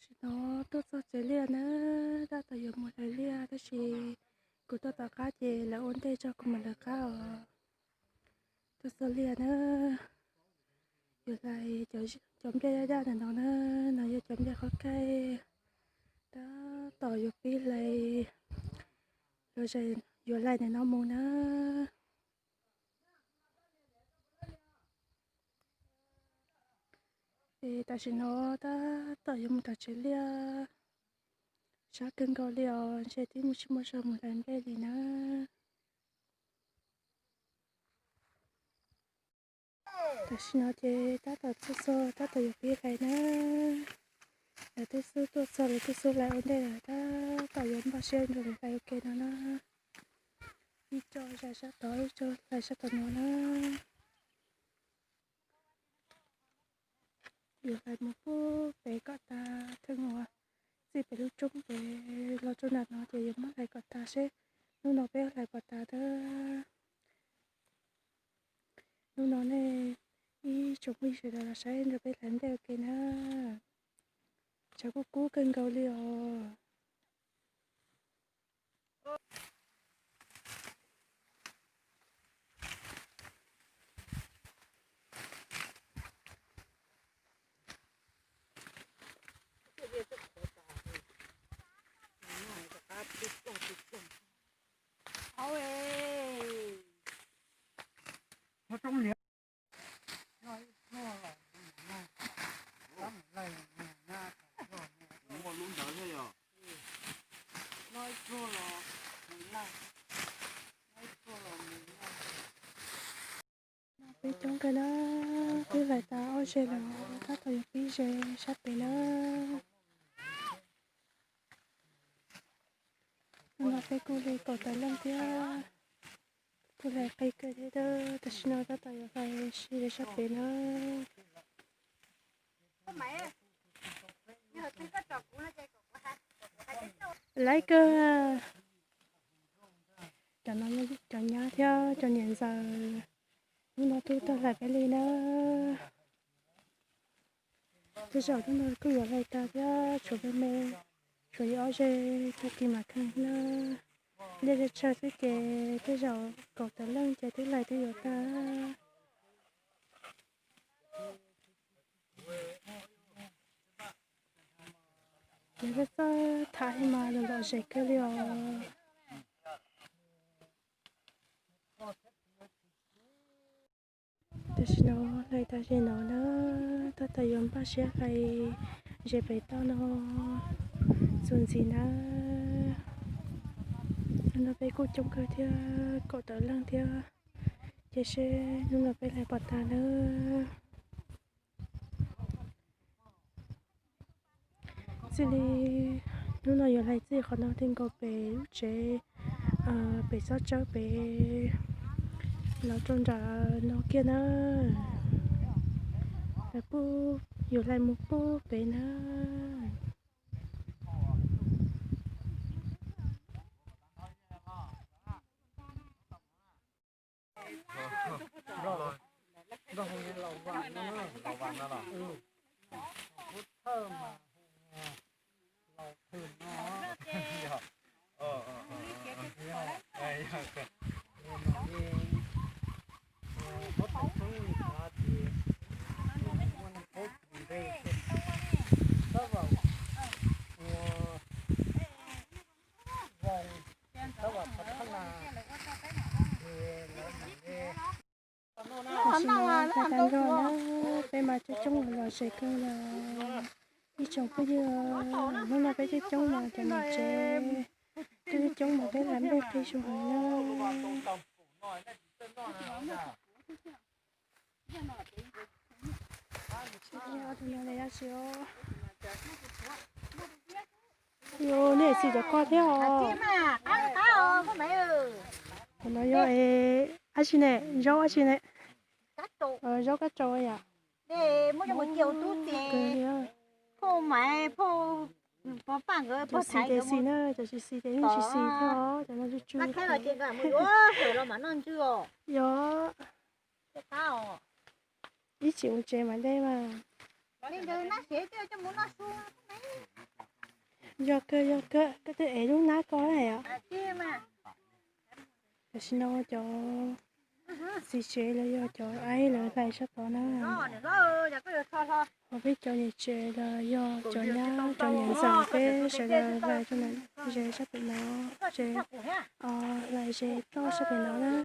Tam sim no tuaj txog tsev liaj na, tab tom yuav mus hlais liaj tab sis kuv tuaj tom qab ces lawv ua ntej tso kuv mam lawv qab os. Tuaj txog liaj na, yuav hlais cov nplej daj daj ntawm no na, no yog cov nplej qhov kaij, tab tom yuav pib hlais, yuav hlais ntawm no mus na. Es tam sim no tab tom yuav mus tom tsev liaj, sab kawg nkaus li os, ntshe twb mus tsis muaj zog mus hlais nplej li na. Tam sim no ces tab tom txog txog tab tom yuav pib hlais na. Lawv twb xub tuaj txog lawv twb xub hlais ua ntej lawm, tab tom yuav npaj siab nrog lawv hlais ua ke no na. Ib co hlais sab tod ib co hlais sab tom no na. Yuav hlais mus pub pem kom tas theej uas txij pem lub roob pem los rau nram no ces yuav muab hlais kom tas seb hnub no peb hlais puas tas tab. Hnub no nej ib tsoom phooj ywg sawv daws los saib nrog peb hlais nplej ua ke na. Tshav kub kub kawg nkaus li os. Peb coob kawg na, twb hlais tas ob ze lawm, tab tom yuav pib ze sab pem na. Hnub no peb kuj li kaum tawm leej thiab, kuj hlais qis kawg thiab, tam sim no tab tom yuav hlais si sab pem na. Laiv kawg. Cov no cov nyab thiab cov niam ntxawm, hnub no twb tau hlais peb li na. Tej zaum hnub no kuj yuav hlais tas thiab, tshuav me me, tshuav ib ob ze, tag kis mam kheej na. Ntiaj teb tshav xwb ces tej zaum kaum tawm leej ces twb hlais twb yuav tag. Lawv txawj tham li mas lom zem kawg li os. Tam sim no hlais tas ze no na, tab tom yuav npaj siab hlais ze pem toj no txuas ntxiv na. Hnub no peb kuj coob kawg thiab, kaum tawm leej thiab, ces seb hnub no peb hlais puas tas na. Txij li hnub no yuav hlais txij qhov no txij nkaus pem lub tsev, pem tsob tsawb pem los rau nram no kiag na. Lawv pub, yuav hlais mus pub pem na. Tam sim no hlais tag nrho na, peb mas coob coob los zem kawg los ib tsoom phooj ywg, hnub no peb coob coob mas cov niam tsev coob coob mas peb hlais nplej qis zoo heev na. Yus niam txiv cov koj thiab os. Qhov no yog dab tsi ne, zaub dab tsi ne? Zaub kab tsaus yom. Cov xis ces xis na, cov tsis xis ces yeej tsis xis thiab os, cov no tsw tsw. Yog ib chim mus tsev mam de mas. Yog kawg, yog kawg, koj twb ev lub hnab ko lawm os. Tam sim no cov txiv tsev los yog cov aib lawv hlais sab tod na. Ho peb cov niam tsev los yog cov nyab cov niam ntxawm peb sawv daws hlais rau ntawm ze sab pem no, ze, hlais ze toj sab pem no na.